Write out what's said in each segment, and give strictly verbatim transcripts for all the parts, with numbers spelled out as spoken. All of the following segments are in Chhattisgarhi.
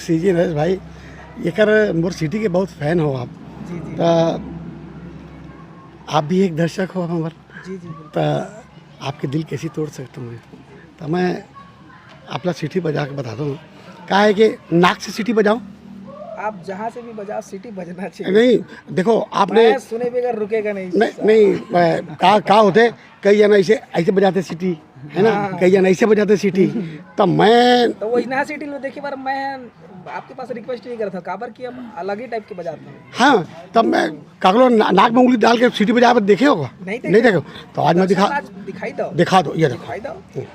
सीजी नरेश भाई, एकर मोर सीटी के बहुत फैन हो आप। जी जी। त आप भी एक दर्शक हो हमर। जी जी, बिल्कुल। त आपके दिल कैसे तोड़ सकता हूँ मैं? त मैं आपला सीटी बजा के बता दूँ। का है कि नाक से सीटी बजाओ। आप जहाँ से भी बजाओ, सीटी बजना चाहिए। नहीं, देखो, आपने मैं सुने बगैर रुकेगा नहीं। नहीं, नहीं, मैं, का, का होते, कई जन ऐसे, ऐसे बजाते सीटी, है ना? हाँ। कई जन ऐसे बजाते सीटी। त मैं तो वो इतना सीटी लो, देखिए बार, मैं आपके पास रिक्वेस्ट नहीं करता, काबर कि हम अलग ही टाइप के बजाते हैं। हाँ, तब मैं काकलो ना-, नाक में उंगली डाल के सीटी बजा के देखे होगा? नहीं देखे। नहीं देखे। तो आज मैं दर्शक दिखा, आज दिखाई दो। दिखा दो, ये देखो। दिखाई दो। हम्म।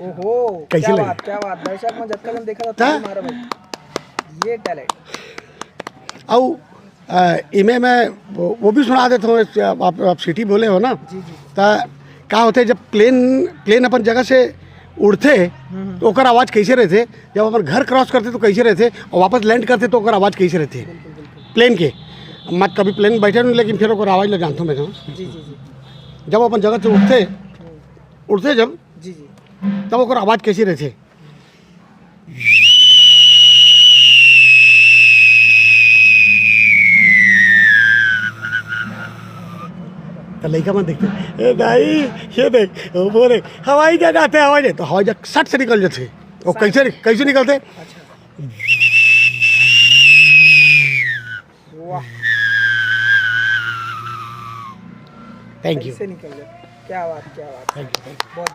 ओहो, कैसे क्या लगे? बात, क्या बात। दर्शक में जतका जन देखा था, हाँ? ताली मारो भाई। ये टैलेंट। अउ, अ, इमे मैं वो, वो भी सुना देता हूँ, इस, आप, आप सीटी बोले हो ना, जी, जी। त का होते, जब प्लेन, प्लेन अपन जगह से उड़थे, हम्म, हम्म। तो ओकर आवाज़ कैसे रहथे, जब अपन घर क्रॉस करथे तो कैसे रहथे, और वापस लैंड करथे तो ओकर आवाज़ कैसे रहथे? बिल्कुल, बिल्कुल। प्लेन के, मैं कभी प्लेन बैठे नहीं, लेकिन फिर ओकर आवाज़ ल जानता हूँ मैं। जी, जी, जी। जब अपन जगह से उठथे, हम्म। उठथे जब, जी, जी। तब ओकर आवाज़ कैसे रहथे? त लइका मन देखथे, "ए दाई, ये देख, वो देख, हवाई जहाज आथे, हवाई जहाज।" तो हवाई जहाज सट से निकल जाथे। वो सट। कैसे, कैसे निकलथे? अच्छा। वाह। Thank you. कैसे निकल जाथे? क्या बात, क्या बात। Thank you, thank you. बहुत